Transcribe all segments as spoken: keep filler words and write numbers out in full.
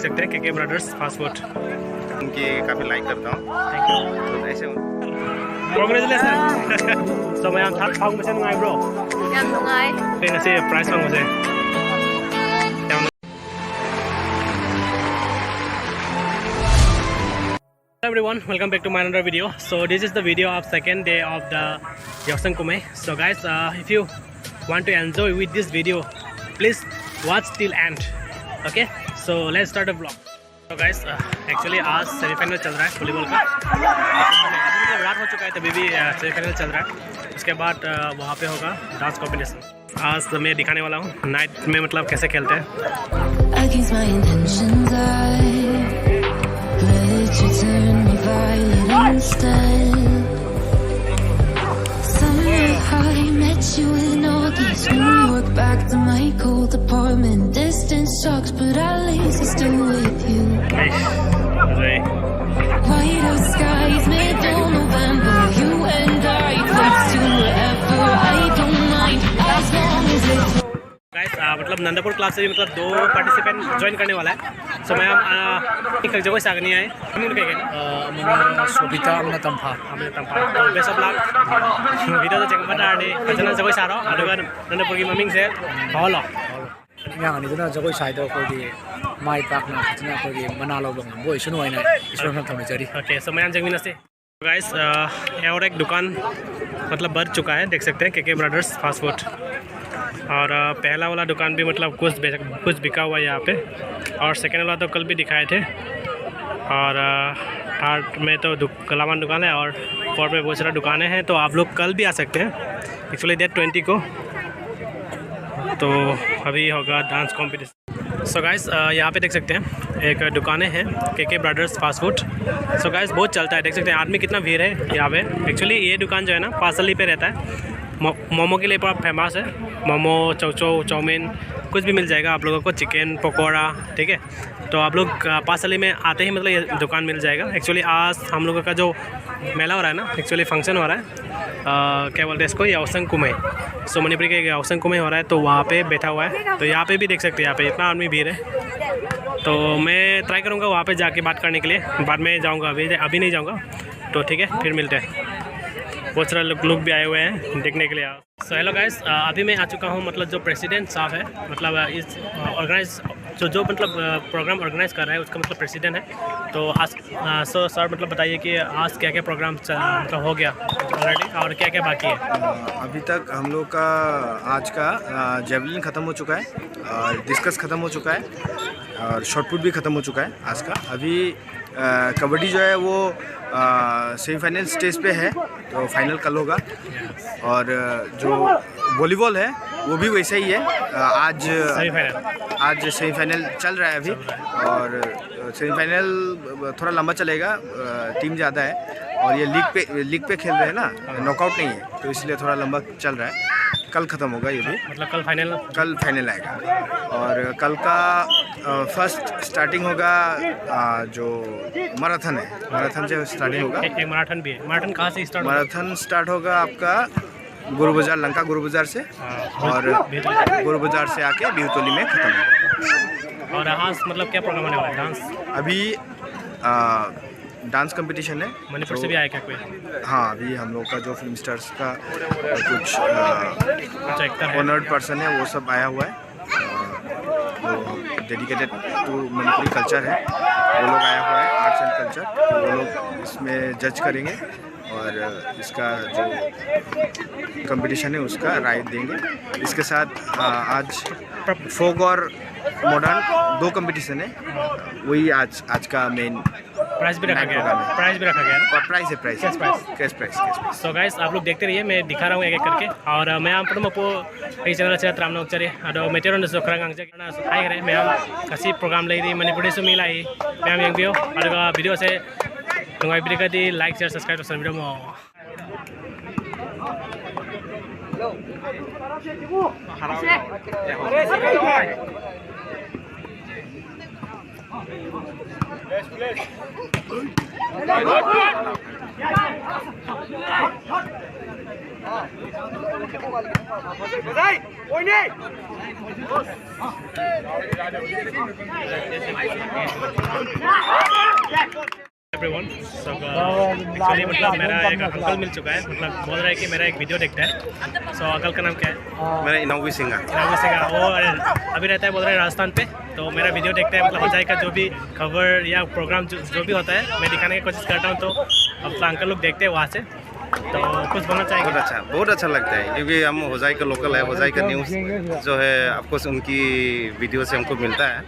सकते हैं, KK brothers fast food. उनके काफ़ी लाइक करता हूँ। Thank you. तो ऐसे Congratulations. So ꯃꯌꯥꯝ, ꯊꯥꯔꯠ ꯐꯪꯕꯁꯦ ꯅꯨꯡꯉꯥꯏꯕ꯭ꯔꯣ? ꯌꯥꯝ ꯅꯨꯡꯉꯥꯏ꯫ ꯑꯩ ꯉꯁꯤ ꯄ꯭ꯔꯥꯏꯖ ꯐꯪꯕꯁꯦ ꯌꯥꯝ Hello everyone, welcome back to my another video. So this is the video of second day of the Yaosang Kumei. So guys, uh, if you want to enjoy with this video, please watch till end. Okay, so let's start the vlog. तो guys, actually आज semifinal चल रहा है volleyball का। रात हो चुका है, तभी भी सेमीफाइनल चल रहा है। उसके बाद अ, वहाँ पे होगा डांस कॉम्पिटिशन। आज मैं दिखाने वाला हूँ नाइट में, मतलब, कैसे खेलते हैं। Against my intentions, I let you turn me violent instead. Somehow I met you in Northeast New York, back to my cold apartment. Distance sucks, but at least I'm still with you. White out skies, middle November. You and I close to wherever. I don't mind as long as it's guys, मतलब Nandapur club से भी, मतलब, दो participant join करने वाला है। So ꯃꯌꯥꯝ, ꯑ, ꯈꯛ ꯖꯒꯣꯏ ꯁꯥꯒꯅꯤ ꯍꯥꯏ꯫ ꯃꯃꯤꯡꯗꯣ ꯀꯩ ꯀꯩꯅꯣ? ꯑ, ꯑꯃꯅ ꯁꯣꯕꯤꯇꯥ, ꯑꯃꯅ ꯇꯝꯐꯥ꯫ ꯑꯃꯅ ꯇꯝꯐꯥ꯫ Best of luck. ꯚꯤꯗꯤꯑꯣꯗ ꯆꯦꯛ ꯇꯥꯔꯗꯤ ꯐꯖꯅ ꯖꯒꯣꯏ ꯁꯥꯔꯣ, ꯑꯗꯨꯒ ꯅꯟꯗꯄꯨꯔꯒꯤ ꯃꯃꯤꯡꯁꯦ ꯐꯥꯎꯍꯜꯂꯣ꯫ ꯑꯉꯥꯡ ꯑꯅꯤꯗꯨꯅ ꯖꯒꯣꯏ ꯁꯥꯏꯗꯣ ꯑꯩꯈꯣꯏꯒꯤ ꯃꯥꯏ ꯄꯥꯛꯅ ꯐꯖꯅ ꯑꯩꯈꯣꯏꯒꯤ ꯃꯅꯥ ꯂꯧꯕ ꯉꯝꯕ ꯑꯣꯏꯁꯅꯨ ꯍꯥꯏꯅ ꯏꯁꯣꯔ ꯊꯝꯖꯔꯤ꯫ ओके, so ꯃꯌꯥꯝ ꯌꯦꯡꯃꯤꯟꯅꯁꯤ। गाइस, और एक दुकान, मतलब, भर चुका है, देख सकते हैं, केके ब्रदर्स फास्ट फूड। और अ, पहला वाला दुकान भी, मतलब, कुछ बेच- कुछ बिका हुआ है यहाँ पे। और सेकंड वाला तो कल भी दिखाए थे। और थर्ड में तो दु, लावान दुकान है और फोर्थ में बहुत सारा दुकानें हैं, तो आप लोग कल भी आ सकते हैं, एक्चुअली डेट ट्वेंटी को। तो अभी होगा डांस कॉम्पिटिशन। सो गाइस, यहाँ पे देख सकते हैं, एक दुकानें हैं, KK brothers fast food. So guys, बहुत चलता है, देख सकते हैं आदमी कितना भीड़ है यहाँ पे। एक्चुअली ये दुकान जो है ना, पासली पे रहता है। मो- मोमो के लिए पूरा फेमस है। मोमो, चौचौ, चाउमीन, कुछ भी मिल जाएगा आप लोगों को, चिकन पकौड़ा, ठीक है। तो आप लोग अ, पासली में आते ही, मतलब, ये दुकान मिल जाएगा। एक्चुअली आज हम लोगों का जो मेला हो रहा है ना, एक्चुअली फंक्शन हो रहा है, अ, क्या बोलते हैं इसको, याओसंग कुमे। सो मणिपुरी के याओसंग कुमे हो रहा है, तो वहाँ पे बैठा हुआ है। तो यहाँ पे भी देख सकते हैं, यहाँ पे इतना आदमी भीड़ है। तो मैं ट्राई करूँगा वहाँ पे जाके बात करने के लिए, बाद में जाऊँगा, अभी अभी नहीं जाऊँगा। तो ठीक है, फिर मिलते हैं। बहुत सारा लोग लोग भी आए हुए हैं देखने के लिए। सो हेलो गाइस, अभी मैं आ चुका हूँ, मतलब जो प्रेसिडेंट साहब है, मतलब इस ऑर्गेनाइज जो जो मतलब प्रोग्राम ऑर्गेनाइज कर रहा है, उसका मतलब प्रेसिडेंट है। तो आज सो सर, मतलब बताइए कि आज क्या क्या प्रोग्राम मतलब हो गया ऑलरेडी और क्या क्या बाकी है। अभी तक हम लोग का आज का जेवलिन ख़त्म हो चुका है और डिस्कस ख़त्म हो चुका है और शॉट पुट भी ख़त्म हो चुका है आज का। अभी अ, कबड्डी जो है वो सेमीफाइनल स्टेज पे है, तो फाइनल कल होगा। और अ, जो वॉलीबॉल है वो भी वैसा ही है। अ, आज सेमीफाइनल। आज सेमीफाइनल चल रहा है अभी और सेमीफाइनल थोड़ा लंबा चलेगा, टीम ज़्यादा है और ये लीग पे लीग पे खेल रहे हैं ना, नॉकआउट नहीं है, तो इसलिए थोड़ा लंबा चल रहा है। कल ख़त्म होगा ये भी। मतलब कल फाइनल। कल फाइनल आएगा और कल का फर्स्ट स्टार्टिंग होगा अ, जो मैराथन है, मैराथन से स्टार्टिंग होगा। एक मैराथन भी है। मैराथन कहाँ से स्टार्ट होगा? मैराथन स्टार्ट होगा आपका गुरु बाजार, लंका गुरु बाजार से हाँ, और बिल्कुल। गुरु बाजार से आके बिहुतोली में ख़त्म होगा। और आज मतलब क्या प्रोग्राम होने वाला है? डांस? अभी डांस कंपटीशन है। मणिपुर से भी आया क्या कोई? हाँ, अभी हम लोग का जो फिल्म स्टार्स का कुछ अच्छा, एक्टर है। ऑनर्ड पर्सन है, वो सब आया हुआ है। वो डेडिकेटेड टू मणिपुरी कल्चर है, वो लोग आया हुआ है, आर्ट्स एंड कल्चर। तो वो लोग इसमें जज करेंगे और इसका जो कंपटीशन है उसका राय देंगे। इसके साथ आ, आज फोक और मॉडर्न दो कंपटीशन है, वही आज आज का मेन प्राइस भी रखा नाइट गया प्रोग्राम है। है। प्राइस भी रखा गया है। प्राइस है, price. Cash price. Cash price, cash price. So guys, आप लोग देखते रहिए, मैं दिखा रहा हूँ एक एक करके। और मैं आप लोग को ये चैनल से राम नौकचरी और मेटेरियल से खरंग अंगचरी। हाय करे, मैं हम कसी प्रोग्राम ले रही मणिपुरी से मिला ही। मैं हम यंग भी हो और वीडियो से तुम्हारी वीडियो का दी लाइक शेयर सब्सक्राइब और वीडियो में। एवरीवन। सो एक्चुअली मतलब मेरा एक अंकल मिल चुका है, मतलब बोल रहा है कि मेरा एक वीडियो देखता है। सो अंकल का नाम क्या है? मेरा इनावी सिंह है। राघव सिंह। वो अभी रहता है, बोल रहे हैं, राजस्थान पे। तो मेरा वीडियो देखते हैं, मतलब होजाई का जो भी खबर या प्रोग्राम जो, जो भी होता है, मैं दिखाने की कोशिश करता हूँ। तो अपना अंकल लोग देखते हैं वहाँ से, तो कुछ बोलना चाहेंगे? बहुत अच्छा, बहुत अच्छा लगता है, क्योंकि हम होजाई का लोकल है। होजाई का न्यूज़ जो है, ऑफकोर्स उनकी वीडियो से हमको मिलता है।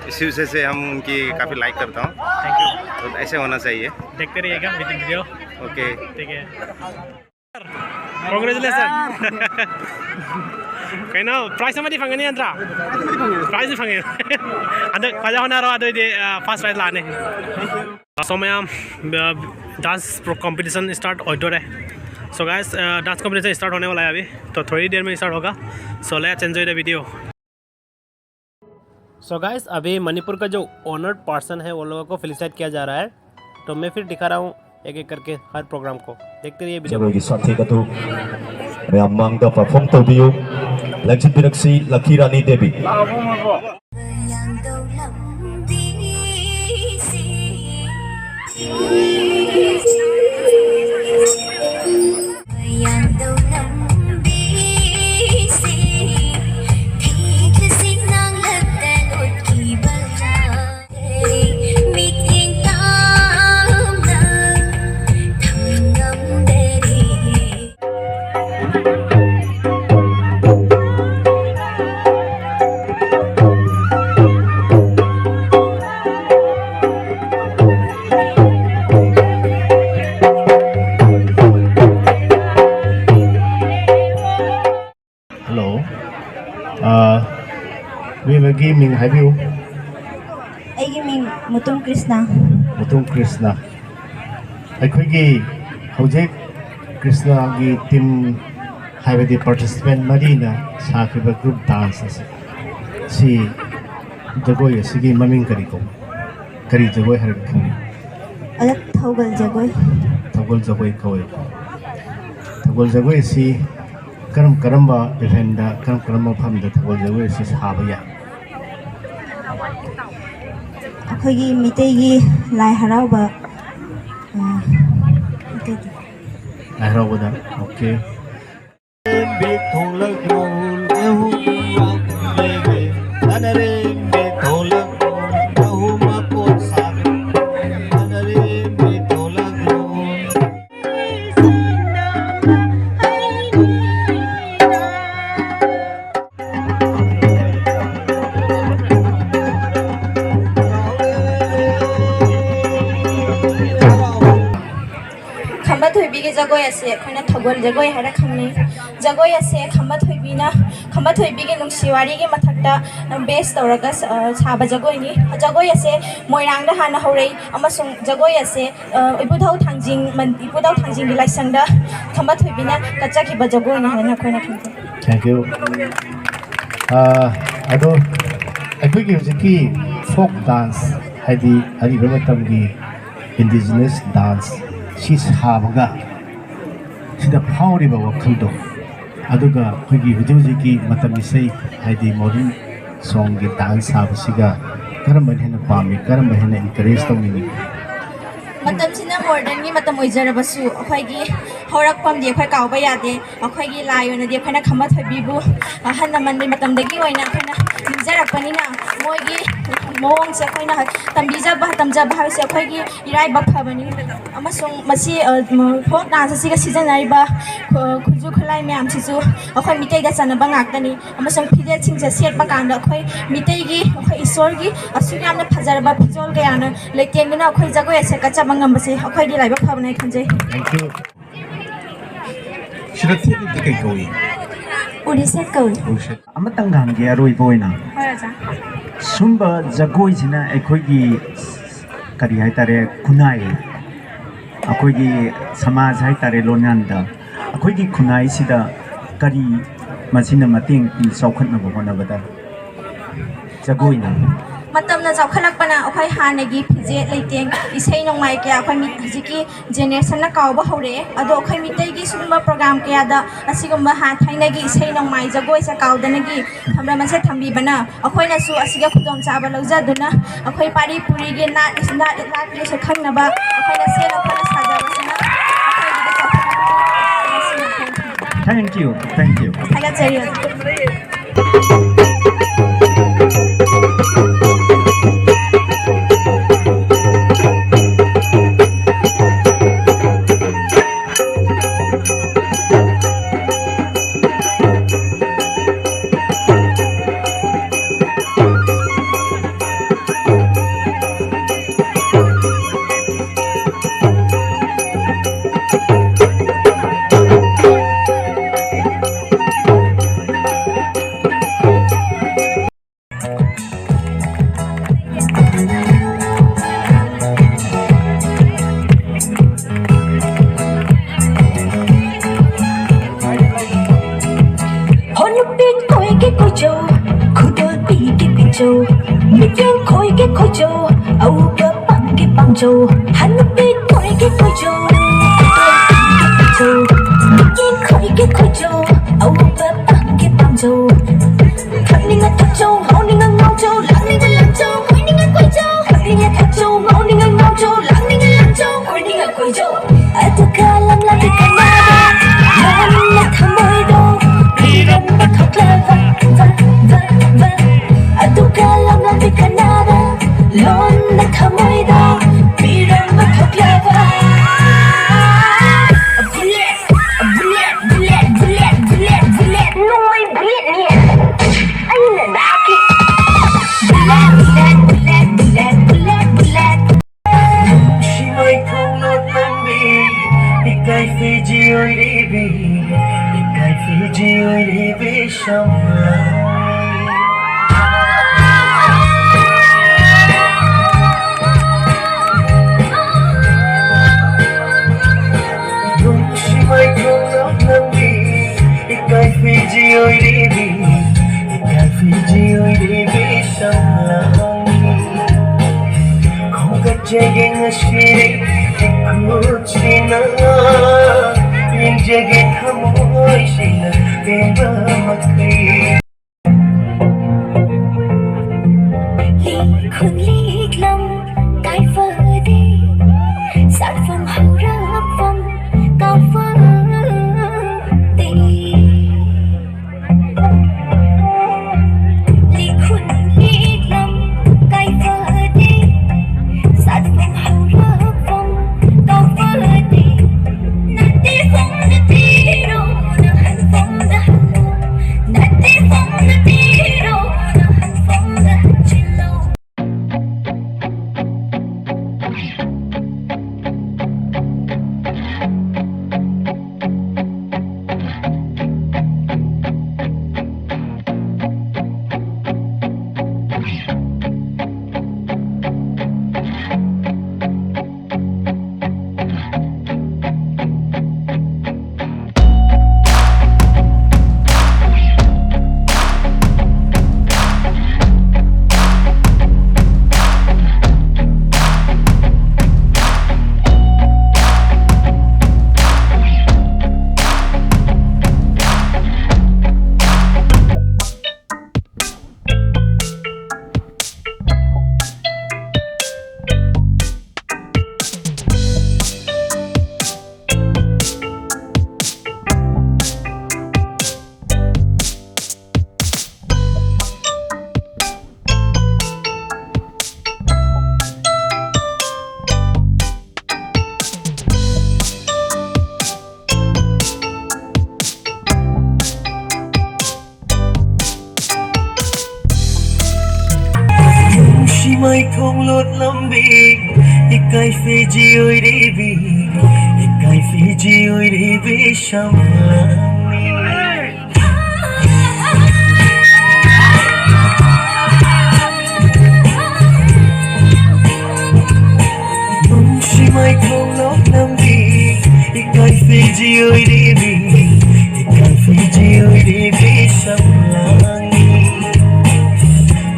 इसी वजह से हम उनकी काफ़ी लाइक करता हूँ। Thank you. तो ऐसे होना चाहिए। देखते रहिएगा वीडियो। ओके। ठीक है। Congratulations. ꯀꯩꯅꯣ, ꯄ꯭ꯔꯥꯏꯖ ꯑꯃꯗꯤ ꯐꯪꯒꯅꯤ ꯅꯠꯇ꯭ꯔꯥ? ꯄ꯭ꯔꯥꯏꯖ ꯐꯪꯉꯦ꯫ ꯍꯟꯗꯛ ꯐꯖ ꯍꯣꯠꯅꯔꯣ, ꯑꯗꯨꯑꯣꯏꯗꯤ ꯐꯥꯔꯁ ꯄ꯭ꯔꯥꯏꯖ ꯂꯥꯛꯑꯅꯤ꯫ ꯁꯣ ꯃꯌꯥꯝ, ꯗꯥꯟꯁ ꯀꯣꯝꯄꯤꯇꯤꯁꯟ ꯁ꯭ꯇꯥꯔꯠ ꯑꯣꯏꯗꯣꯔꯦ꯫ So guys, dance competition start होने वाला है अभी, तो थोड़ी देर में स्टार्ट होगा। So let's enjoy the video. So guys, अभी मणिपुर का जो ऑनर्ड पर्सन है, वो लोगों को फेलिसिटेट किया जा रहा है। तो मैं फिर दिखा रहा हूँ एक एक करके हर प्रोग्राम को। देखते रहिए वीडियो। ꯖꯒꯣꯏꯒꯤ ꯁꯥꯊꯦꯛ ꯑꯗꯨ ꯃꯌꯥꯝ ꯃꯥꯡꯗ ꯄꯔꯐꯣꯔꯝ ꯇꯧꯕꯤꯌꯨ꯫ ꯂꯦꯡꯁꯤꯟꯕꯤꯔꯛꯁꯤ ꯂꯛꯈꯤ ꯔꯥꯅꯤ ꯗꯦꯕꯤ꯫ ꯍꯜꯂꯣ꯫ ꯑ, ꯃꯤ ꯑꯃꯒꯤ ꯃꯤꯡ ꯍꯥꯏꯕꯤꯌꯨ꯫ ꯑꯩꯒꯤ ꯃꯤꯡ ꯃꯨꯇꯨꯝ ꯀ꯭ꯔꯤꯁꯅ꯫ ꯃꯨꯇꯨꯝ ꯀ꯭ꯔꯤꯁꯅ꯫ ꯑꯩꯈꯣꯏꯒꯤ ꯍꯧꯖꯤꯛ ꯀ꯭ꯔꯤꯁꯅꯒꯤ ꯇꯤꯝ, ꯍꯥꯏꯕꯗꯤ ꯄꯥꯔꯇꯤꯁꯤꯄꯦꯟ ꯃꯔꯤꯅ ꯁꯥꯈꯤꯕ ꯒ꯭ꯔꯨꯞ ꯗꯥꯟꯁ ꯑꯁꯤ, ꯁꯤ, ꯖꯒꯣꯏ ꯑꯁꯤꯒꯤ ꯃꯃꯤꯡ ꯀꯔꯤ ꯀꯧꯏ? ꯀꯔꯤ ꯖꯒꯣꯏ ꯍꯥꯏꯔꯒ ꯈꯪꯅꯩ? ꯑꯗ ꯊꯧꯒꯜ ꯖꯒꯣꯏ꯫ ꯊꯧꯒꯜ ꯖꯒꯣꯏ ꯀꯧꯏ꯫ ꯊꯧꯒꯜ ꯖꯒꯣꯏ ꯑꯁꯤ ꯀꯔꯝ ꯀꯔꯝꯕ ꯏꯚꯦꯟꯗ, ꯀꯔꯝ ꯀꯔꯝꯕ ꯃꯐꯝꯗ ꯊꯧꯒꯜ ꯖꯒꯣꯏ ꯑꯁꯤ ꯁꯥꯕ ꯌꯥꯏ? ꯑꯩꯈꯣꯏꯒꯤ ꯃꯤꯇꯩꯒꯤ ꯂꯥꯏ ꯍꯔꯥꯎꯕ, ꯑ, ꯑꯗꯨꯗꯤ꯫ ꯂꯥꯏ ꯍꯔꯥꯎꯕꯗ, ꯑꯣꯀꯦ꯫ ꯈꯝꯕ ꯊꯣꯏꯕꯤꯒꯤ ꯖꯒꯣꯏ ꯑꯁꯤ ꯑꯩꯈꯣꯏꯅ ꯊꯧꯒꯜ ꯖꯒꯣꯏ ꯍꯥꯏꯅ ꯈꯪꯅꯩ꯫ ꯖꯒꯣꯏ ꯑꯁꯦ ꯈꯝꯕ ꯊꯣꯏꯕꯤꯅ, ꯈꯝꯕ ꯊꯣꯏꯕꯤꯒꯤ ꯅꯨꯡꯁꯤ ꯋꯥꯔꯤꯒꯤ ꯃꯊꯛꯇ base ꯇꯧꯔꯒ ꯁ-, ꯑ, ꯁꯥꯕ ꯖꯒꯣꯏꯅꯤ꯫ ꯖꯒꯣꯏ ꯑꯁꯦ ꯃꯣꯏꯔꯥꯡꯗ ꯍꯥꯟꯅ ꯍꯧꯔꯛꯏ ꯑꯃꯁꯨꯡ ꯖꯒꯣꯏ ꯑꯁꯦ, ꯑ, ꯏꯄꯨꯙꯧ ꯊꯥꯡꯖꯤꯡ ꯃꯟ-, ꯏꯄꯨꯙꯧ ꯊꯥꯡꯖꯤꯡꯒꯤ ꯂꯥꯏꯁꯪꯗ ꯈꯝꯕ ꯊꯣꯏꯕꯤꯅ ꯀꯠꯆꯈꯤꯕ ꯖꯒꯣꯏꯅꯤ ꯍꯥꯏꯅ ꯑꯩꯈꯣꯏꯅ ꯈꯪꯖꯩ꯫ Thank you. ꯑ, ꯑꯗꯣ ꯑꯩꯈꯣꯏꯒꯤ ꯍꯧꯖꯤꯛꯀꯤ folk dance, ꯍꯥꯏꯗꯤ ꯑꯔꯤꯕ ꯃꯇꯝꯒꯤ indigenous dance ꯁꯤ ꯁꯥꯕꯒ ꯁꯤꯗ ꯐꯥꯎꯔꯤꯕ ꯋꯥꯈꯜꯗꯣ, ꯑꯗꯨꯒ ꯑꯩꯈꯣꯏꯒꯤ ꯍꯧꯖꯤꯛ ꯍꯧꯖꯤꯛꯀꯤ ꯃꯇꯝ ꯏꯁꯩ, ꯍꯥꯏꯗꯤ modern songꯒꯤ dance ꯁꯥꯕꯁꯤꯒ ꯀꯔꯝꯕꯅ ꯍꯦꯟꯅ ꯄꯥꯝꯃꯤ, ꯀꯔꯝꯕ ꯍꯦꯟꯅ encourage ꯇꯧꯅꯤꯡꯉꯤ? ꯃꯇꯝꯁꯤꯅ modernꯒꯤ ꯃꯇꯝ ꯑꯣꯏꯖꯔꯕꯁꯨ, ꯑꯩꯈꯣꯏꯒꯤ ꯍꯧꯔꯛꯐꯝꯗꯤ ꯑꯩꯈꯣꯏ ꯀꯥꯎꯕ ꯌꯥꯗꯦ꯫ ꯑꯩꯈꯣꯏꯒꯤ ꯂꯥꯏ ꯑꯣꯏꯅꯗꯤ ꯑꯩꯈꯣꯏꯅ ꯈꯝꯕ ꯊꯣꯏꯕꯤꯕꯨ ꯑꯍꯜ ꯂꯃꯟꯒꯤ ꯃꯇꯝꯗꯒꯤ ꯑꯣꯏꯅ ꯑꯩꯈꯣꯏꯅ ꯅꯤꯡꯖꯔꯛꯄꯅꯤꯅ, ꯃꯣꯏꯒꯤ ꯃꯑꯣꯡꯁꯦ ꯑꯩꯈꯣꯏꯅ ꯇꯝꯕꯤꯖꯕ, ꯇꯝꯖꯕ ꯍꯥꯏꯕꯁꯦ ꯑꯩꯈꯣꯏꯒꯤ ꯏꯔꯥꯏꯕꯛ ꯐꯕꯅꯤ꯫ ꯑꯃꯁꯨꯡ ꯃꯁꯤ, ꯑ, ꯐꯣꯛ ꯗꯥꯟꯁ ꯑꯁꯤꯒ ꯁꯤꯖꯤꯟꯅꯔꯤꯕ ꯈꯨ-, ꯈꯨꯠꯁꯨ ꯈꯨꯠꯂꯥꯏ ꯃꯌꯥꯝꯁꯤꯁꯨ ꯑꯩꯈꯣꯏ ꯃꯤꯇꯩꯗ ꯆꯥꯟꯅꯕ ꯉꯥꯛꯇꯅꯤ꯫ ꯑꯃꯁꯨꯡ ꯐꯤꯖꯦꯠꯁꯤꯡꯁꯦ ꯁꯦꯠꯄ ꯀꯥꯟꯗ ꯑꯩꯈꯣꯏ ꯃꯤꯇꯩꯒꯤ, ꯑꯩꯈꯣꯏ ꯏꯁꯣꯔꯒꯤ ꯑꯁꯨꯛ ꯌꯥꯝꯅ ꯐꯖꯔꯕ ꯐꯤꯖꯣꯜ ꯀꯌꯥꯅ ꯂꯩꯇꯦꯡꯗꯨꯅ ꯑꯩꯈꯣꯏ ꯖꯒꯣꯏ ꯑꯁꯦ ꯀꯠꯆꯕ ꯉꯝꯕꯁꯦ ꯑꯩꯈꯣꯏꯒꯤ ꯂꯥꯏꯕꯛ ꯐꯕꯅꯦ ꯈꯟꯖꯩ꯫ Thank you. ꯁꯤꯗ ꯊꯦꯠꯂꯤꯕꯗꯤ ꯀꯩ ꯀꯧꯏ? ꯎꯔꯤꯁꯦꯠ ꯀꯧꯏ꯫ ꯎꯔꯤꯁꯦꯠ꯫ ꯑꯃꯇꯪ ꯍꯪꯒꯦ ꯑꯔꯣꯏꯕ ꯑꯣꯏꯅ꯫ ꯍꯣꯏ, ꯑꯣꯖꯥ꯫ ꯁꯨꯝꯕ ꯖꯒꯣꯏꯁꯤꯅ ꯑꯩꯈꯣꯏꯒꯤ ꯀꯔꯤ ꯍꯥꯏꯇꯥꯔꯦ, ꯈꯨꯟꯅꯥꯏ, ꯑꯩꯈꯣꯏꯒꯤ ꯁꯃꯥꯖ ꯍꯥꯏꯇꯥꯔꯦ, ꯂꯣꯟꯌꯥꯟꯗ ꯑꯩꯈꯣꯏꯒꯤ ꯈꯨꯟꯅꯥꯏꯁꯤꯗ ꯀꯔꯤ ꯃꯁꯤꯅ ꯃꯇꯦꯡ ꯄꯤ ꯆꯥꯎꯈꯠꯅꯕ ꯍꯣꯠꯅꯕꯗ? ꯖꯒꯣꯏꯅ꯫ ꯃꯇꯝꯅ ꯆꯥꯎꯈꯠꯂꯛꯄꯅ ꯑꯩꯈꯣꯏ ꯍꯥꯟꯅꯒꯤ ꯐꯤꯖꯦꯠ ꯂꯩꯇꯦꯡ, ꯏꯁꯩ ꯅꯣꯡꯃꯥꯏ ꯀꯌꯥ ꯑꯩꯈꯣꯏ ꯃꯤ-, ꯍꯧꯖꯤꯛꯀꯤ ꯖꯦꯅꯦꯔꯦꯁꯟꯅ ꯀꯥꯎꯕ ꯍꯧꯔꯛꯑꯦ꯫ ꯑꯗꯣ ꯑꯩꯈꯣꯏ ꯃꯤꯇꯩꯒꯤ ꯁꯤꯒꯨꯝꯕ ꯄ꯭ꯔꯣꯒ꯭ꯔꯥꯝ ꯀꯌꯥꯗ ꯑꯁꯤꯒꯨꯝꯕ ꯍꯥꯟ-, ꯊꯥꯏꯅꯒꯤ ꯏꯁꯩ ꯅꯣꯡꯃꯥꯏ ꯖꯒꯣꯏꯁꯦ ꯀꯥꯎꯗꯅꯒꯤ ꯊꯝꯔꯝꯕꯁꯦ ꯊꯝꯕꯤꯕꯅ ꯑꯩꯈꯣꯏꯅꯁꯨ ꯑꯁꯤꯒ ꯈꯨꯗꯣꯡꯆꯥꯕ ꯂꯧꯖꯗꯨꯅ ꯑꯩꯈꯣꯏ ꯄꯥꯔꯤ ꯄꯨꯔꯤꯒꯤ ꯅꯥꯠ, ꯅꯥꯠ, ꯅꯥꯠꯀꯤꯁꯨ ꯈꯪꯅꯕ ꯑꯩꯈꯣꯏꯅ ꯁꯦꯠꯅ ꯈꯣꯠꯅ ꯁꯥꯖꯕꯁꯤꯅ ꯑꯩꯈꯣꯏꯒꯤꯗꯤ ꯆꯥꯎꯈꯠꯄ꯫ Thank you, thank you. ꯊꯥꯒꯠꯆꯔꯤ ꯑꯣꯖꯥ꯫ ꯍꯣꯅꯨꯄꯤ ꯈꯣꯏꯒꯤ ꯈꯣꯏꯖꯧ, ꯈꯨꯗꯣꯜꯄꯤꯒꯤ ꯐꯤꯖꯧ, ꯃꯤꯠꯌꯦꯡ ꯈꯣꯏꯒꯤ ꯈꯣꯏꯖꯧ, ꯑꯎꯕ ꯄꯥꯝꯒꯤ ꯄꯥꯝꯖꯧ꯫ ꯍꯅꯨꯄꯤ ꯈꯣꯏꯒꯤ ꯈꯣꯏꯖꯧ, ꯈꯨꯗꯣꯜꯄꯤꯒꯤ ꯐꯤꯖꯧ, ꯃꯤꯠꯌꯦꯡ ꯈꯣꯏꯒꯤ ꯈꯣꯏꯖꯧ, ꯑꯎꯕ ꯄꯥꯝꯒꯤ ꯄꯥꯝꯖꯧ꯫ ꯊꯛꯅꯤꯡꯉ ꯊꯛꯆꯧ, ꯉꯥꯎꯅꯤꯡꯉ ꯉꯥꯎꯖꯧ, ꯂꯥꯡꯅꯤꯡꯉ ꯂꯥꯡꯖꯧ, ꯀꯣꯏꯅꯤꯡꯉ ꯀꯣꯏꯖꯧ꯫ ꯊꯛꯅꯤꯡꯉ ꯊꯛꯆꯧ, ꯉꯥꯎꯅꯤꯡꯉ ꯉꯥꯎꯖꯧ, ꯂꯥꯡꯅꯤꯡꯉ ꯂꯥꯡꯖꯧ, ꯀꯣꯏꯅꯤꯡꯉ ꯀꯣꯏꯖꯧ꯫ ꯑꯗꯨꯒ ꯂꯝꯂꯥꯟꯗꯤ ꯀꯅꯥꯗ? ꯂꯣꯟꯅ ꯊꯃꯣꯏꯗꯣ ꯄꯤꯔꯝꯕ ꯊꯣꯛꯂꯕ, ꯕ, ꯕ, ꯕ꯫ ꯑꯗꯨꯒ ꯂꯝꯂꯥꯟꯗꯤ ꯀꯅꯥꯗ? ꯂꯣꯟꯅ ꯊꯃꯣꯏꯗꯣ ꯄꯤꯔꯝꯕ ꯊꯣꯛꯂꯕ꯫ Bullet, bullet, bullet, bullet, bullet, bullet. ꯅꯣꯡꯃꯩ bulletꯅꯤ꯫ ꯑꯩꯅ ꯅꯍꯥꯛꯀꯤ bullet, bullet, bullet, bullet, bullet, bullet, bullet. ꯅꯨꯡꯁꯤ ꯃꯩꯈꯣꯡꯅ ꯅꯝꯕꯤ, ꯏꯀꯥꯏ ꯐꯤꯖꯤ ꯑꯣꯏꯔꯤꯕꯤ, ꯏꯀꯥꯏ ꯐꯤꯖꯤ ꯑꯣꯏꯔꯤꯕꯤ ꯁꯝꯂꯥꯡ꯫ ꯌꯦꯡꯖꯒꯦ ꯉꯁꯤꯗꯤ ꯏꯈꯨꯠꯁꯤꯅ, ꯌꯦꯡꯖꯒꯦ ꯊꯃꯣꯏꯁꯤꯅ ꯄꯦꯟꯕ ꯃꯈꯩ꯫ ꯂꯤꯛ ꯈꯨꯠ ꯂꯤꯛꯂꯝ ꯀꯥꯏꯐꯗꯦ, ꯁꯛꯐꯝ ꯍꯧꯔꯛꯐꯝ ꯀꯥꯎꯐꯗꯦ꯫ ꯂꯤꯛ ꯈꯨꯠ ꯂꯤꯛꯂꯝ ꯀꯥꯏꯐꯗꯦ, ꯁꯛꯐꯝ ꯍꯧꯔꯛꯐꯝ ꯀꯥꯎꯐꯗꯦ꯫ ꯅꯠꯇꯦ ꯐꯝꯗ ꯊꯤꯔꯣ, ꯅꯍꯟꯐꯝꯗ ꯍꯜꯂꯣ꯫ ꯅꯠꯇꯦ ꯐꯝꯗ ꯊꯤꯔꯣ, ꯅꯍꯟꯐꯝꯗ ꯍꯟꯖꯤꯜꯂꯣ꯫ ꯅꯨꯡꯁꯤ ꯃꯥꯏꯊꯣꯡ ꯂꯣꯠꯂꯝꯕꯤ, ꯏꯀꯥꯏ ꯐꯤꯖꯤ ꯑꯣꯏꯔꯤꯕꯤ, ꯏꯀꯥꯏ ꯐꯤꯖꯤ ꯑꯣꯏꯔꯤꯕꯤ ꯁꯝꯂꯥꯡꯅꯤ꯫ ꯅꯨꯡꯁꯤ ꯃꯥꯏꯊꯣꯡ ꯂꯣꯛꯂꯝꯕꯤ, ꯏꯀꯥꯏ ꯐꯤꯖꯤ ꯑꯣꯏꯔꯤꯕꯤ, ꯏꯀꯥꯏ ꯐꯤꯖꯤ ꯑꯣꯏꯔꯤꯕꯤ ꯁꯝꯂꯥꯡꯅꯤ꯫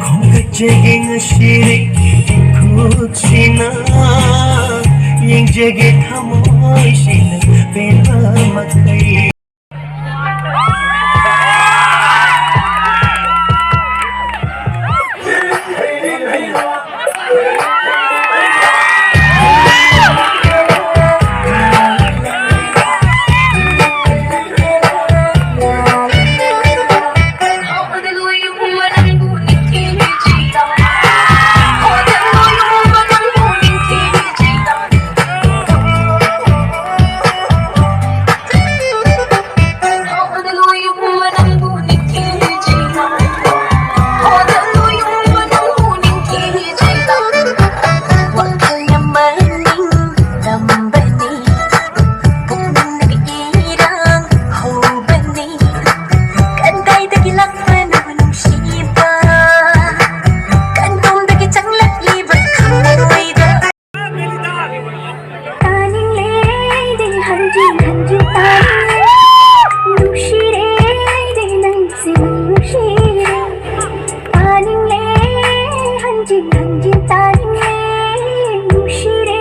ꯈꯣꯝꯒꯠꯆꯒꯦ ꯉꯁꯤꯗꯤ ꯏꯈꯨ ꯁꯤꯅ ꯌꯦꯡꯖꯒꯦ ꯊꯃꯣꯏꯁꯤꯅ ꯄꯦꯟꯕ ꯃꯈꯩ꯫ ꯇꯥꯅꯤꯡꯂꯦ ꯑꯩꯗꯤ ꯍꯟꯖꯤꯟ ꯍꯟꯖꯤꯟ ꯇꯥꯅꯤꯡꯂꯦ꯫ ꯅꯨꯡꯁꯤꯔꯦ ꯑꯩꯗꯤ ꯅꯪꯁꯦ ꯅꯨꯡꯁꯤꯔꯦ꯫ ꯇꯥꯅꯤꯡꯂꯦ ꯍꯟꯖꯤꯟ ꯍꯟꯖꯤꯟ ꯇꯥꯅꯤꯡꯂꯦ꯫ ꯅꯨꯡꯁꯤꯔꯦ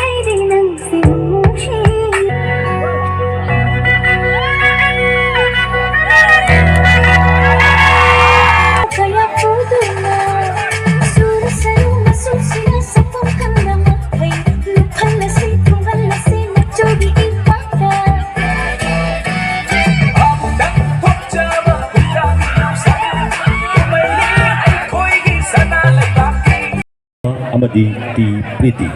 ꯑꯩꯗꯤ ꯅꯪꯁꯦ ꯅꯨꯡꯁꯤꯔꯦ꯫ ꯀꯌꯥ ꯄꯨꯗꯨꯅ ꯁꯨꯔ ꯁꯔꯨ ꯃꯆꯨꯁꯤꯅ ꯁꯛꯐꯝ ꯈꯪꯗꯅ ꯍꯩ ꯂꯨꯞꯍꯜꯂꯁꯤ ꯊꯨꯝꯍꯜꯂꯁꯤ ꯃꯆꯨꯒꯤ ꯏꯄꯥꯛꯇ꯫ ꯑꯃꯗꯤ ꯇꯤ ꯄ꯭ꯔꯤꯇꯤ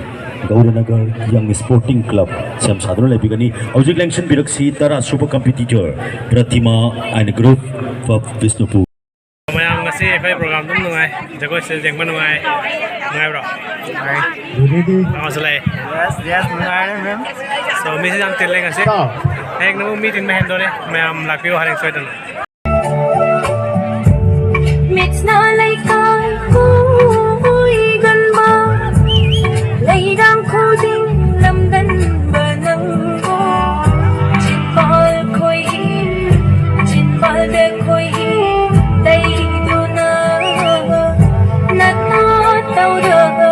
ꯒꯧꯔꯅꯒꯔ ꯌꯪ ꯁ꯭ꯄꯣꯔꯇꯤꯡ ꯀ꯭ꯂꯕ ꯁꯦꯝ ꯁꯥꯗꯨꯅ ꯂꯩꯕꯤꯒꯅꯤ꯫ ꯍꯧꯖꯤꯛ ꯂꯦꯡꯁꯤꯟꯕꯤꯔꯛꯁꯤ ꯇꯔꯥ ꯁꯨꯕ competitor ꯄ꯭ꯔꯇꯤꯃꯥ and group of Bishnupur. ꯃꯌꯥꯝ ꯉꯁꯤ ꯑꯩꯈꯣꯏ ꯄ꯭ꯔꯣꯒ꯭ꯔꯥꯝ ꯑꯗꯨꯝ ꯅꯨꯡꯉꯥꯏ, ꯖꯒꯣꯏꯁꯦ ꯌꯦꯡꯕ ꯅꯨꯡꯉꯥꯏ, ꯅꯨꯡꯉꯥꯏꯕ꯭ꯔꯣ? ꯅꯨꯡꯉꯥꯏ꯫ ꯑꯃꯁꯨ ꯂꯩ꯫ Yes, yes, ꯅꯨꯡꯉꯥꯏꯔꯦ, ma'am꯫ So, ꯃꯤꯁꯦ ꯌꯥꯝ ꯇꯤꯜꯂꯦ ꯉꯁꯤ꯫ ꯍꯌꯦꯡꯅ ꯑꯃꯨꯛ ꯃꯤ ꯇꯤꯟꯕ ꯍꯦꯟꯗꯣꯔꯦ꯫ ꯃꯌꯥꯝ ꯂꯥꯛꯄꯤꯌꯨ ꯍꯌꯦꯡ ꯁꯣꯏꯗꯅ꯫ ꯃꯤꯠꯁꯅ ꯂꯩꯀꯥꯏ ꯀꯣꯏꯒꯟꯕ, ꯂꯩꯔꯥꯡ ꯈꯨꯗꯤꯡ ꯂꯝꯗꯟꯕ ꯅꯪꯕꯨ꯫ ꯆꯤꯟꯕꯥꯜ ꯈꯣꯏꯍꯤ, ꯆꯤꯟꯕꯥꯜꯗ ꯈꯣꯏꯍꯤ ꯇꯩꯗꯨꯅ ꯅꯠꯇ ꯇꯧꯔꯒ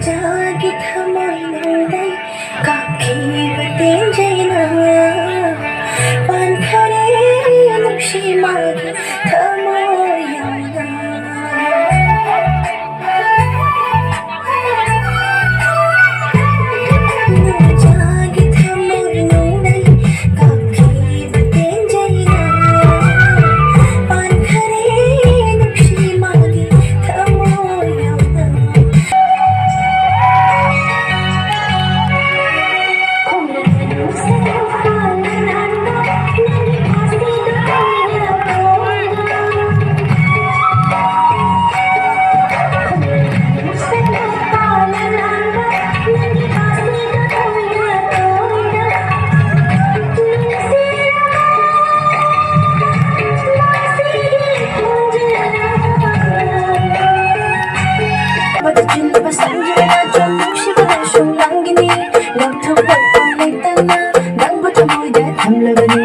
ꯆꯥꯒꯤ ꯊꯃꯣꯏꯅꯨꯡꯗꯩ ꯀꯥꯞꯈꯤꯕ ꯇꯦꯟꯖꯩꯅ ꯄꯥꯟꯈꯔꯦ ꯅꯨꯡꯁꯤ ꯃꯥꯒꯤ ꯊꯃꯣꯏ ꯌꯥꯝꯅ꯫ ꯆꯥꯒꯤ ꯊꯃꯣꯏꯅꯨꯡꯗꯩ ꯀꯥꯞꯈꯤꯕ ꯇꯦꯟꯖꯩꯅ ꯄꯥꯟꯈꯔꯦ ꯅꯨꯡꯁꯤ ꯃꯥꯒꯤ ꯊꯃꯣꯏ ꯌꯥꯝꯅ꯫ ꯂꯧꯊꯣꯛꯂꯛꯄ ꯂꯩꯇꯅ ꯅꯪꯕꯨ ꯊꯃꯣꯏꯗ ꯊꯝꯂꯕꯅꯤ꯫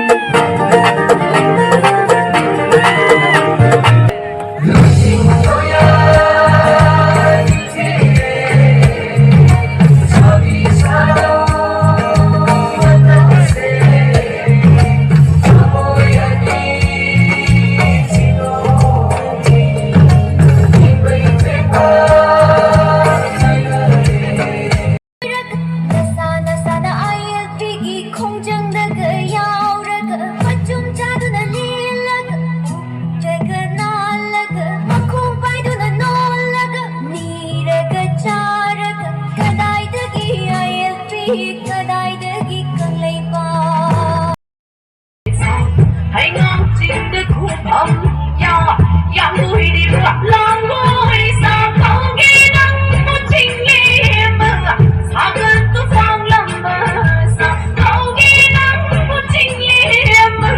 ꯅꯁꯥ ꯅꯁꯥꯅ ꯑꯥꯏ ꯑꯦꯜ ꯄꯤꯒꯤ ꯈꯣꯡꯖꯪꯗꯒ ꯌꯥꯎꯔꯒ, ꯃꯆꯨꯝ ꯆꯥꯗꯨꯅ ꯂꯦꯜꯂꯒ, ꯎꯞꯇ꯭ꯔꯒ ꯅꯥꯜꯂꯒ, ꯃꯈꯣꯡ ꯄꯥꯏꯗꯨꯅ ꯅꯣꯜꯂꯒ, ꯅꯤꯔꯒ ꯆꯥꯔꯒ, ꯀꯗꯥꯏꯗꯒꯤ ꯑꯥꯏ ꯑꯦꯜ ꯄꯤ, ꯀꯗꯥꯏꯗꯒꯤ ꯀꯪꯂꯩꯄꯥꯛ? ꯍꯩꯉꯥꯡ ꯆꯤꯡꯗ ꯈꯨꯕꯝ ꯌꯥ, ꯌꯥꯝꯕꯨꯏꯔꯤꯕ ꯂꯥꯡꯒꯣꯏ ꯁꯥꯐꯧꯒꯤ ꯅꯪꯕꯨ ꯆꯤꯡꯂꯦꯝꯕ, ꯁꯥꯒꯠꯇꯨ ꯐꯥꯎꯂꯝꯕ ꯁꯥꯐꯧꯒꯤ ꯅꯪꯕꯨ ꯆꯤꯡꯂꯦꯝꯕ,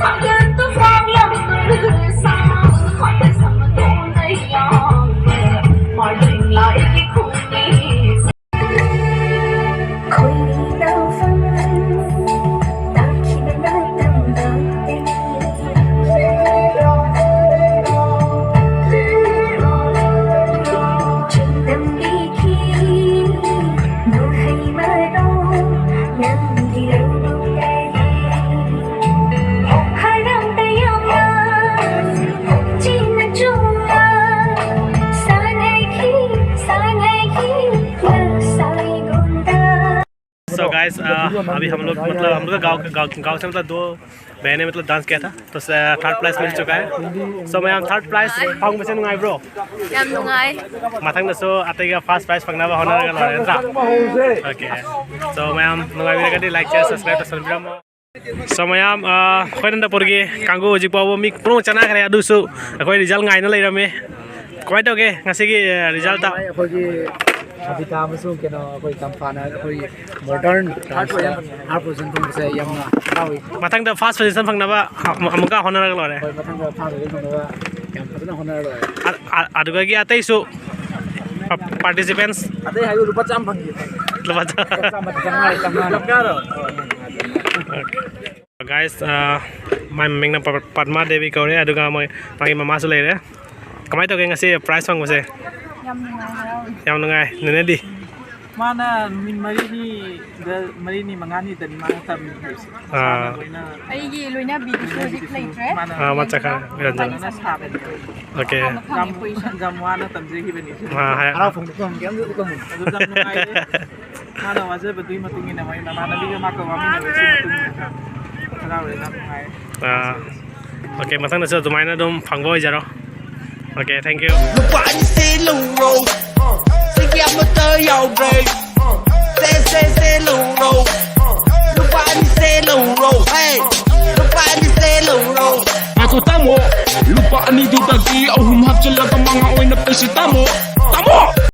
ꯁꯥꯒꯠꯇꯨ ꯐꯥꯎꯂꯝꯕ ꯁꯥ, ꯈꯣꯟꯗ ꯁꯃꯗꯣꯟꯗ ꯌꯥꯝꯕ, ꯃꯥꯔꯖꯤꯡ ꯂꯥꯏꯒꯤ ꯈꯨꯅꯦ꯫ तो गाइस, अभी हम लोग, मतलब, हम लोग का गाँव, गाँव, गाँव से, मतलब, दो बहनें, मतलब, डांस किया था, तो थर्ड प्राइज मिल चुका है। सो मैम, थर्ड प्राइज ꯐꯪꯕꯁꯦ ꯅꯨꯡꯉꯥꯏꯕ꯭ꯔꯣ? ꯌꯥꯝ ꯅꯨꯡꯉꯥꯏ꯫ ꯃꯊꯪꯗꯁꯨ ꯑꯇꯩꯒ ꯐꯥꯔꯁ ꯄ꯭ꯔꯥꯏꯖ ꯐꯪꯅꯕ ꯍꯣꯠꯅꯔꯒ ꯂꯣꯏꯔꯦ, ꯅꯠꯇ꯭ꯔꯥ? ꯑꯣꯀꯦ꯫ ꯁꯣ ꯃꯌꯥꯝ, ꯅꯨꯡꯉꯥꯏꯕꯤꯔꯒꯗꯤ ꯂꯥꯏꯛ, ꯁꯤꯌꯔ, ꯁꯕꯁꯀ꯭ꯔꯥꯏꯕ ꯇꯧꯁꯟꯕꯤꯔꯝꯃꯣ꯫ ꯁꯣ ꯃꯌꯥꯝ, ꯑ, ꯑꯩꯈꯣꯏ ꯑꯅꯟꯗꯄꯨꯔꯒꯤ ꯀꯥꯡꯕꯨ ꯍꯧꯖꯤꯛ ꯐꯥꯎꯕ ꯃꯤ ꯄꯨꯝꯅꯃꯛ ꯆꯠꯅꯈ꯭ꯔꯦ, ꯑꯗꯨꯁꯨ ꯑꯩꯈꯣꯏ ꯔꯤꯖꯜ ꯉꯥꯏꯅ ꯂꯩꯔꯝꯃꯤ꯫ ꯀꯃꯥꯏꯅ ꯇꯧꯒꯦ ꯉꯁꯤꯒꯤ, ꯑ, ꯔꯤꯖꯜꯇ? ꯑꯩꯈꯣꯏꯒꯤ ꯁꯕꯤꯇꯥ ꯑꯃꯁꯨꯡ ꯀꯩꯅꯣ ꯑꯩꯈꯣꯏ ꯇꯝꯐꯥꯅ ꯑꯩꯈꯣꯏꯒꯤ ꯃꯣꯗꯔꯟ ꯗꯥꯟꯁꯇ ꯊꯥꯔꯠ ꯄꯣꯖꯤꯁꯟ ꯐꯪꯕꯁꯦ ꯌꯥꯝꯅ ꯍꯔꯥꯎꯏ꯫ ꯃꯊꯪꯗ ꯐꯥꯔꯁ ꯄꯣꯖꯤꯁꯟ ꯐꯪꯅꯕ ꯑꯃꯨꯛꯀ ꯍꯣꯠꯅꯔꯒ ꯂꯣꯏꯔꯦ꯫ ꯍꯣꯏ, ꯃꯊꯪꯗ ꯐꯥꯔꯁ ꯄꯣꯖꯤꯁꯟ ꯐꯪꯅꯕ ꯌꯥꯝ ꯐꯖꯅ ꯍꯣꯠꯅꯔ ꯂꯣꯏꯔꯦ꯫ ꯑ-, ꯑ-, ꯑꯗꯨꯗꯒꯤ ꯑꯇꯩꯁꯨ ꯄꯥꯔꯇꯤꯁꯤꯄꯦꯟꯁ ꯑꯇꯩ ꯍꯥꯏꯌꯨ, ꯂꯨꯄꯥ ꯆꯥꯝꯃ ꯐꯪꯈꯤ꯫ ꯂꯨꯄꯥ ꯆꯥꯝꯃ꯫ ꯆꯥꯝꯃ, ꯆꯥꯝꯃꯉꯥ, ꯆꯥꯝꯃꯉꯥ꯫ ꯒꯥꯏꯁ, ꯃꯥꯏ ꯃꯃꯤꯡꯅ ꯄ-, ꯄꯗꯃꯥ ꯗꯦꯕꯤ ꯀꯧꯔꯦ, ꯑꯗꯨꯒ ꯃꯣꯏ, ꯃꯥꯒꯤ ꯃꯃꯥꯁꯨ ꯂꯩꯔꯦ꯫ ꯀꯃꯥꯏꯅ ꯇꯧꯒꯦ ꯉꯁꯤ ꯄ꯭ꯔꯥꯏꯖ ꯐꯪꯕꯁꯦ? ꯌꯥꯝ ꯅꯨꯡꯉꯥꯏ, ꯍꯔꯥꯎꯏ꯫ ꯌꯥꯝ ꯅꯨꯡꯉꯥꯏ꯫ ꯅꯦꯅꯦꯗꯤ? ꯃꯥꯅ ꯅꯨꯃꯤꯠ ꯃꯔꯤꯅꯤꯗ, ꯃꯔꯤꯅꯤ ꯃꯉꯥꯅꯤꯗꯅꯤ ꯃꯥꯅ ꯇꯝꯃꯤꯁꯦ꯫ ꯑꯥ꯫ ꯂꯣꯏꯅ ꯑꯩꯒꯤ ꯂꯣꯏꯅꯕꯤꯗꯨꯁꯨ ꯍꯧꯖꯤꯛ ꯂꯩꯇ꯭ꯔꯦ꯫ ꯑꯥ, ꯃꯥ ꯆꯠꯈ꯭ꯔꯦ, ꯔꯟꯖꯟ꯫ ꯐꯖꯅ ꯁꯥꯕꯅꯦ꯫ ꯑꯣꯀꯦ꯫ ꯃꯥꯅ ꯐꯪꯉꯦ ꯄꯣꯖꯤꯁꯟ꯫ ꯌꯥꯝ ꯋꯥꯅ ꯇꯝꯖꯈꯤꯕꯅꯤ꯫ ꯑꯥ, ꯍꯥꯏ-, ꯍꯔꯥꯎ ꯐꯣꯡꯗꯣꯛꯄ ꯉꯝꯒꯦ ꯑꯃꯗꯤ ꯎꯠꯂꯝꯃꯨ꯫ ꯑꯗꯨ ꯌꯥꯝ ꯅꯨꯡꯉꯥꯏꯔꯦ꯫ ꯃꯥꯅ ꯋꯥꯖꯕꯗꯨꯒꯤ ꯃꯇꯨꯡ ꯏꯟꯅ ꯃꯥꯒꯤ ꯃꯃꯥꯟꯅꯕꯤꯒ ꯃꯥꯒ ꯋꯥꯃꯤꯟꯅꯕꯁꯤ ꯃꯇꯨꯡ ꯏꯟꯅ ꯍꯔꯥꯎꯔꯦ, ꯌꯥꯝ ꯅꯨꯡꯉꯥꯏꯔꯦ꯫ ꯑꯥ, ꯑꯣꯀꯦ, ꯃꯊꯪꯗꯁꯨ ꯑꯗꯨꯃꯥꯏꯅ ꯑꯗꯨꯝ ꯐꯪꯕ ꯑꯣꯏꯖꯔꯣ꯫ Okay, thank you. ꯂꯨꯄꯥ ꯑꯅꯤ ꯁꯦ ꯂꯧꯔꯣ, ꯁꯤꯒꯤ ꯑꯃꯠꯇ ꯌꯥꯎꯗ꯭ꯔꯦ꯫ ꯁꯦ ꯁꯦ ꯁꯦ ꯂꯧꯔꯣ, ꯂꯨꯄꯥ ꯑꯅꯤ ꯁꯦ ꯂꯧꯔꯣ, ꯍꯦ, ꯂꯨꯄꯥ ꯑꯅꯤ ꯁꯦ ꯂꯧꯔꯣ꯫ ꯉꯥꯏꯈꯣ ꯇꯥꯃꯣ, ꯂꯨꯄꯥ ꯑꯅꯤꯗꯨꯗꯒꯤ ꯑꯍꯨꯝ ꯍꯥꯞꯆꯤꯜꯂꯒ ꯃꯉꯥ ꯑꯣꯏꯅ ꯄꯤꯁꯤ ꯇꯥꯃꯣ꯫